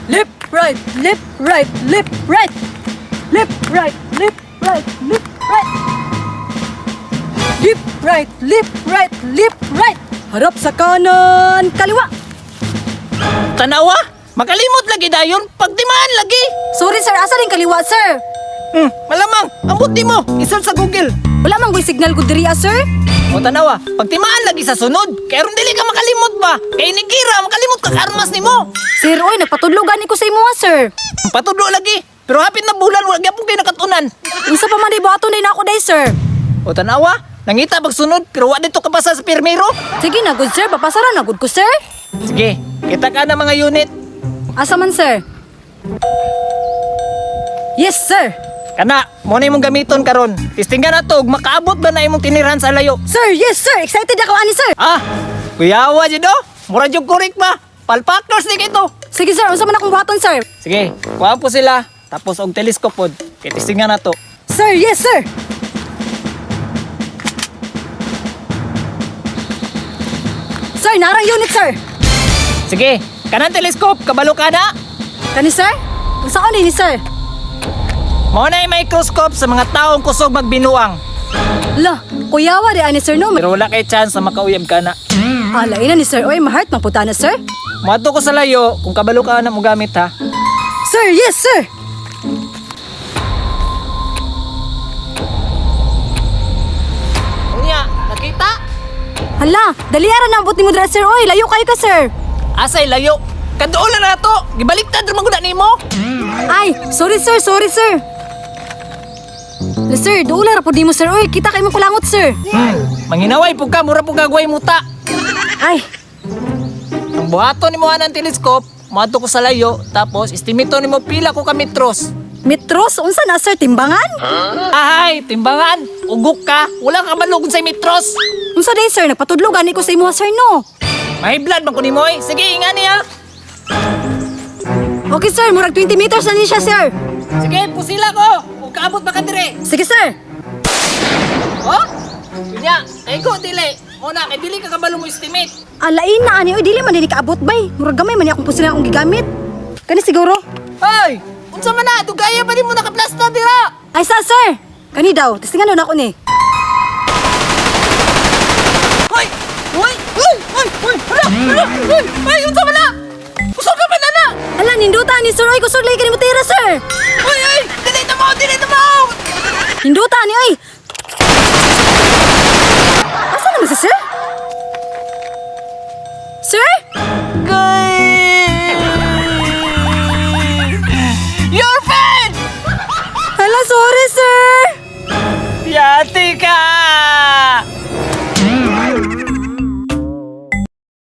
Left, right, left, right, left, right. Left, right, left, right, left, right. Left, right, left, right, left, right. Harap sa kanan, kaliwa. Tanawa, makalimot lagi dayon, pagtimaan lagi. Sorry sir, asa rin kaliwa sir? Malamang, ambot di mo, isearch sa Google. Wala man ko'y signal ko diri ah, sir. O tanawa, pagtimaan lagi sa sunod, kay aron dili ka makalimot ba? Kay nigira, makalimot ka armas nimo. Sir, oy, nagpatudlo gani ko sa imo ah, sir. Patudlo lagi, pero hapit na bulan wala gyapon kay nakatunan. Unsa pa man di buhaton na ako day sir. O tanawa, nangita pagsunod pero wa dito kapasa sa pirmero. Sige na good sir, papasara na good ko sir. Sige, kita ka na mga unit. Asa man sir? Yes sir. Kana, mo na imong gamiton karon. Tistinggan na to, ug makaabot ba na imong tinirhan sa layo? Sir, yes sir, excited ako ani sir. Ah, kuyawa jud oh. Mura jud kurik ba? Palpakers ni kito. Sige sir, unsa man akong buhaton sir? Sige, kuha po sila. Tapos og telescope pod. Kay tistinggan na to. Sir, yes sir. Sir, narang unit sir. Sige, kanang telescope, kabalo ka na. Kani sir? Unsa ko ni sir? Mao na yung microscope sa mga taong kusog magbinuang. La, kuyawa di ani sir no. Pero wala kay chance na makauyab ka na. Ala ina ni sir, oy ma-heart man puta na sir. Moadto ko sa layo kung kabalo ka na mo gamit ha. Sir, yes sir. Unya, nakita? Hala, dali ara na ambot nimo dira sir oy, layo kayo ka sir. Asay layo. Kaduol na nato. Gibaliktad ra man gud na nimo. Ay, sorry sir, sorry sir. La, sir, duula ra pud nimo sir oy, kita kay mo kulangot sir. Manginaway pug ka, mura pug kagway muta. Ay, Ang buhaton nimo anang telescope, moadto ko sa layo, tapos estimate nimo pila ko ka metros. metros unsa na sir timbangan? Ahay, timbangan. Ugok ka, wala ka balog sa metros. Unsa day sir, nagpatudlo gani ko sa imo sir no. May blood man ko nimo oy. Sige, inga niya. Okay sir, murag 20 meters na ni siya sir. Sige, pusila ko. Ug kaabot ba ka dire? Sige sir. Oh? Unya, kay ko dili. Muna kay dili ka kabalo mo estimate. Alain na ani oy, dili man dili kaabot bay. Murag gamay man ni akong pusila akong gigamit. Kani siguro. Hoy, unsa man na? Dugaya pa nimo nakaplasta dira. Ay sa sir. Kani daw, testingan daw na ako ni. Hoy! Hoy! Hoy! Hoy! Hoy! Hala! Hala! Hoy! Hoy! Unsa man na? Kusog ka man na na! Ala, ninduta ni sir oy, kusog lagi kani